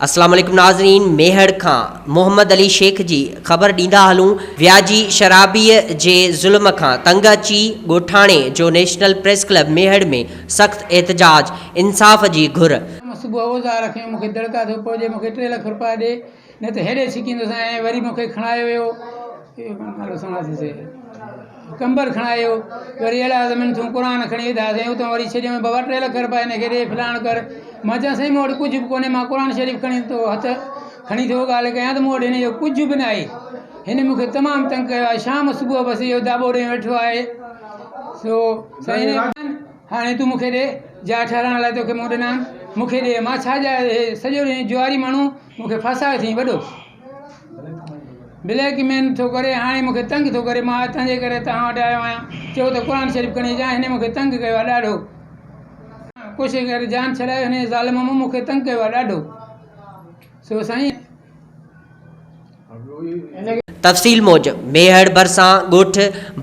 اسلام عليڪم ناظرين ميهڙ کان محمد علي شيخ جي خبر ڏيندا هلون وياجي شرابيء جي ظلم کان تنگ اچي ڳوٺاڻي جو نيشنل پريس ڪلب ميهڙ ۾ سخت احتجاج انصاف جي گهر. مان صبح اوزار کنيو مون کي دڙڪا ٿو پوجي مون کي ٽي لک روپيا ڏي نه ته هيڏي ڇڪيندوسانء ۽ وري مون کي کڻايو ويو قمبر کڻايو وري اهڙا ته منٿون قرآن کڻي وڌاسين اتان وري ڇڏيائون بابا ٽي لک روپيا هن کي ڏي فلاڻ ڪر مان چيان سائين مون وٽ ڪجهه به ڪونهي مان قرآن شريف کڻي ٿو هٿ کڻي ٿو ڳالهه ڪيان ته مون وٽ هن جو ڪجهه به ناهي هن مون کي تمام تنگ ڪيو آهي شام صبح بس اهو داٻو ڏيئي ويٺو آهي سو سائين هاڻي تون مون کي ڏي جاء ٺهرائڻ لاء توکي مون ڏنا آهن مون کي ڏي مان ڇا جاء هي سڄو ڏينهن جواري ماڻهو مون کي ڦاسايو اٿئي وڏو بليڪ مين ٿو ڪري هاڻي مون کي تنگ ٿو ڪري مان تنهنجي ڪري توهان وٽ آيو آهيان چيو ته قرآن شريف کڻي اچان هن مون کي تنگ ڪيو آهي ڏاڍو ڪوشش ڪري جان ڇڏايو هن ظالم مون کي تنگ ڪيو آهي ڏاڍو سو سائين. تفصيل موجب ميهڙ ڀرسان ڳوٺ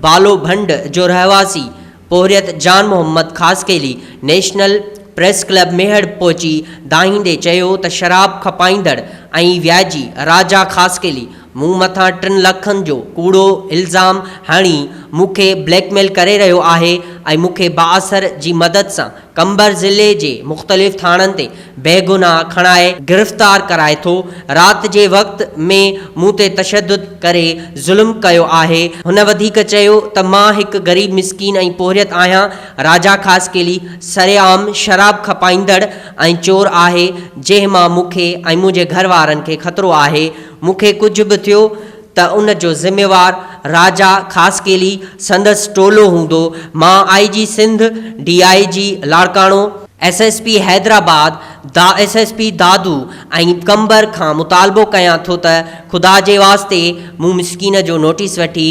بالو ڀنڊ جو رهواسي پورهيت Jan Muhammad Khaskheli national press club Mehar پهچي دانهيندي چيو ته شراب کپائيندڙ ۽ وياجي راجا خاصخيلي مون مٿان ٽن لکن جو ڪوڙو الزام هڻي مون کي بليڪ ميل ڪري رهيو آهي ۽ مون کي بااثر جي مدد سان قمبر ضلعي جي مختلف ٿاڻن تي بيگناهه کڻائي گرفتار ڪرائي ٿو، رات جي وقت ۾ مون تي تشدد ڪري ظلم ڪيو آهي، هن وڌيڪ چيو ته مان هڪ غريب مسڪين ۽ پورهيت آهيان، راجا خاصخيلي سرعام شراب کپائيندڙ ۽ چور آهي، جنهن مان مون کي ۽ منهنجي گهر وارن کي خطرو آهي، مون کي ڪجهه به ٿيو ته ان جو ذميوار راجا خاصخيلي سندس ٽولو هوندو، مان I G Sindh, D I G Larkana, S S P Hyderabad, دا S S P Dadu ۽ Qambar کان مطالبو ڪيان ٿو ته خدا جي واسطي مون مسڪين جو نوٽيس وٺي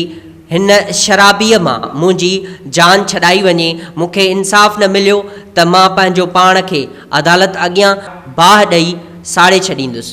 هن شرابيء مان منهنجي جان ڇڏائي وڃي، مون کي انصاف نه مليو ته مان پنهنجو پاڻ کي عدالت اڳيان باهه ڏئي ساڙي ڇڏيندس.